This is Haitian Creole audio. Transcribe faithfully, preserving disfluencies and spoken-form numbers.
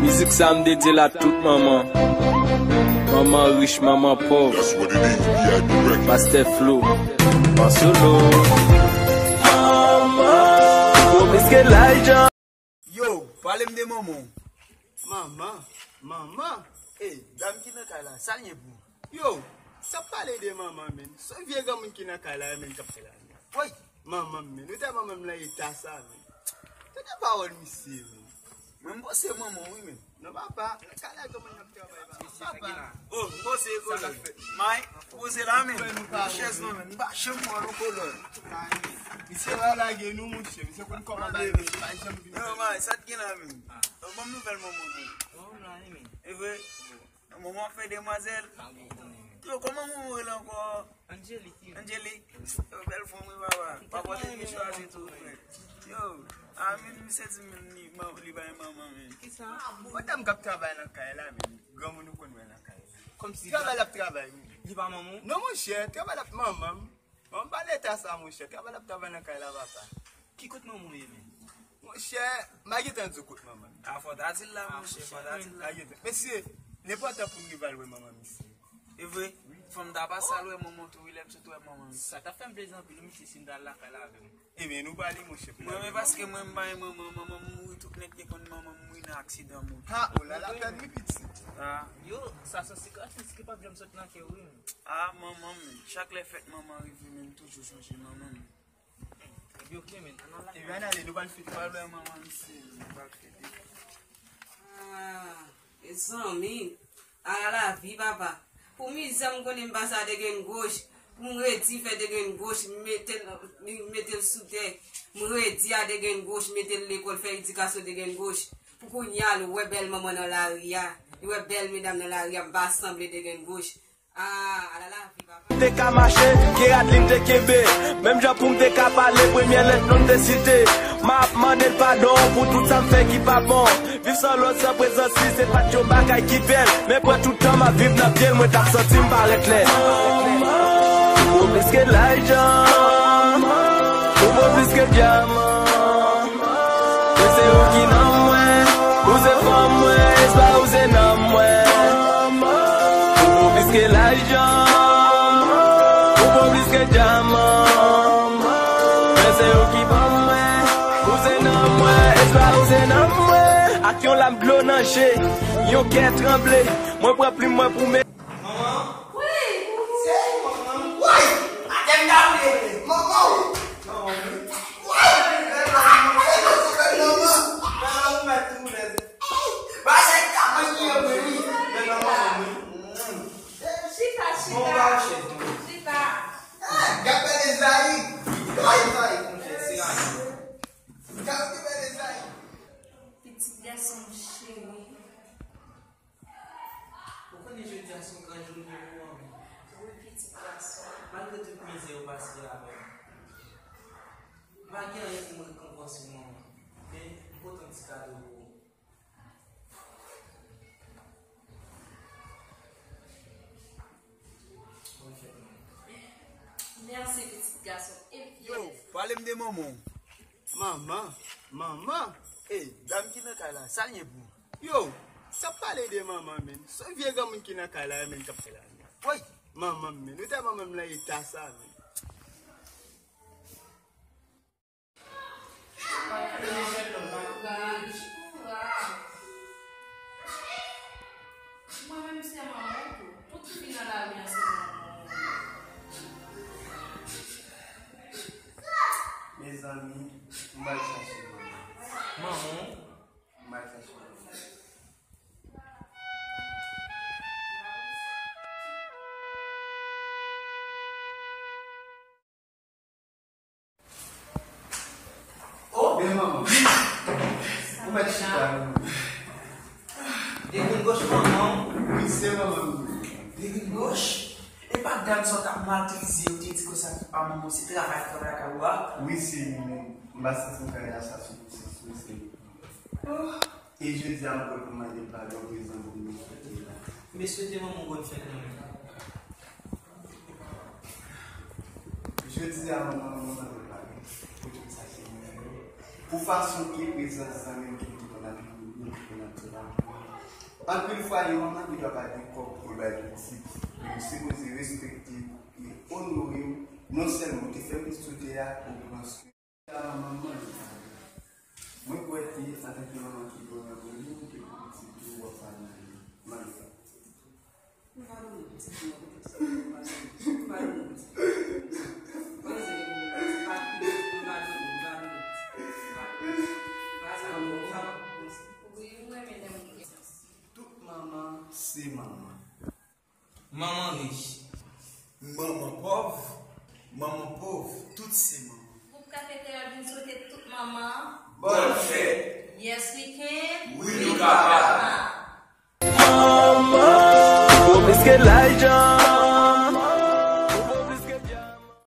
Mizik sa m dedye l a tout manman. Manman rich, manman pòv. Pastè Flo. An solo. Manman. Ou plis ke Elijah. Yo, pale m de manman w. Manman? Manman? Ey, dam ki nan kay la, sa l ye pou ou? Yo, sa pale de manman, menn. Se yon vye granmoun ki nan kay la, menn, k ap fè la, menn. Woy, manman m, menn. Ou te manman m nan eta sa, menn. Tande pawòl misye, menn. Mwen, m panse manman w, wi, menn. Non, papa, nan kay la, granmoun nan travay, papa. Papa. Oh, m panse, sa k ap fèt? May, poze la, menn. Chèz non, menn. M pa janm wè yon kolòn. Misye va lage nou, monchè. Misye konn kòman bagay yo pa janm vin. Yo, may, sa t gen la, menn? Ban m nouvèl manman w, menn. E vre? Manman w ap fè demwazèl. Yo, kòman manman w rele ankò? Angelique. Angelique. Yo, bèl fanm, wi, papa. Papa te byen chwazi tou, frè. Yo, a, men misye di m li, man, li bay manman, men. Kisa? Madanm k ap travay nan kay la, men. Granmoun ou konn wè nan kay la. Kòmsi travay l ap travay, men. Li pa manman w? Non, monchè, travay l ap manman m. Bon, m pa nan eta sa, monchè. Travay l ap travay nan kay la, papa. Ki kote manman w ye, menn? Monchè, m pa gentan di w kote manman m. A, fò w ta di l la, monchè, fò w ta di l la. M pa gentan. Mesye, li enpòtan pou m rive al wè manman misye. E vre? Fanm ta pase al wè manman tou, wi, lè m sot wè manman misye. Sa ta fè m plezi anpil, wi, mesye, si m ta al lakay la avè m. Ebyen, nou pale, monchè. Mwen, men paske mwen, m pa gen manman, manman m mouri, tout nèg te konn manman m mouri nan aksidan moto. Ha, o la la, pèdi pitit. A. Yo, sa se yon sikrasyon ki p ap janm sot nan kè w, wi, menn. A, manman m, chak lè fèt manman rive, men m toujou sonje manman m. Ebyen, oke, men, ann al la. Ebyen, ann ale, nou pral fete. Nou pral wè manman misye, nou pral fete. Ah, mezanmi, ala lavi, papa. Pou mizè m konnen m pase a degrenn goch, pou m redi fè degrenn goch, m mete l, m mete l sou tè. M redi a degrenn goch, mete l lekòl, fè edikasyon degrenn goch. Pou kounye a, l wè bèl manman nan lari a, li wè bèl medam nan lari a, m pa sanble degrenn goch. Ah, ala lavi, papa. Te ka mache, gen rad li m te kenbe. Menm jan pou m te ka pale, premyè lèt non m te site. M ap mande l padon pou tout sa m fè ki pa bon. Viv san lòd, san prezans li, se pa t yon bagay ki bèl. Men pran tout tan m ap viv nan pye l, mwen t ap santi m parèt lèd. Ou plis ke lajan, ou vo plis ke dyaman. Mwen se ou ki nanm mwen, ou se fanm mwen, espa ou se nanm mwen. Ou vo plis ke lajan, ou vo plis ke dyaman. Mwen se ou ki fanm mwen, ou se nanm mwen, espa ou se nanm mwen. Ak yon lam dlo nan je, yon kè tranble, mwen pran plim mwen pou met. Manman. Wi. Se manman. Wi. Atè m ta boule. Manman, wi. Manman, wi. Wi. Bèl manman. Bèl manman. Bèl manman. Manman, ou mèt tou, bèl. Ba, se ta mwen ki yo, wi. Bèl manman, wi. Chita, chita. Bon, ba, chita. Chita. Ah, gade bèl Ezayi. Gade Ezayi, monchè, se a. Gade bèl Ezayi. Pitit gason m cheri. Ou konnen jodi a se yon gran jounen pou mwen. Wi, pitit gason. Malgre tout mizè ou pase avè m, m pa gen anyen pou m rekonpanse w, manman. Men, m pote yon ti kado pou ou. Bòn fèt, manman. Mèsi, pitit gason. Yo, pale m de manman w. Manman, manman. Ey, dam ki nan kay la, sa l ye pou ou? Yo, sa pale de manman, menn. Se yon vye granmoun ki nan kay la, menn, k ap fè la, menn. Woy, manman m, menn. Ou te manman m nan eta sa, menn. Kouraj, kouraj. Mwen menm se manman w tou. Tout fi nan lari a se manman w. Mezanmi, m al chache manman. Manman w? M al chache manman. Oh, bèl manman. Ou mèt chita, non. Degrenn goch manman w. Wi, se manman m. Degrenn goch? E pa dam sa w t ap maltreze, ou te di konsa ki pa manman w, se travay k ap travay lakay ou a? Wi, se li menm. M pa santi m ka lage sa sou konsèns mwen, se li. Oh. E jodi a, m pran pou m mande padon prezan pou m te fè la. Men swete manman w bòn fèt, non, men. Jodi a, manman, manman mande padon pou tout sa ke mwen fè. Pou fason e prezans zanmi m ki te konn ap inyore m, ki konn ap di l anpil fwa, yon manman gen dwa pa gen kòb pou l bay pitit, men nou sipoze respekte e onore w, non sèlman ou te fè pitit ou te a, ou pran swen. Manman m, mwen kwè ke antanke manman ki bon nan moun, ke pou pitit ou w ap pale nan li. Malfa. Tout manman se manman. Manman rich. Manman pòv. Manman pòv. Tout se manman. Gwoup Kafeterya vin swete tout manman. Bòn fèt. Yes, we can. Wi, nou kapab. Manman, ou plis ke lajan.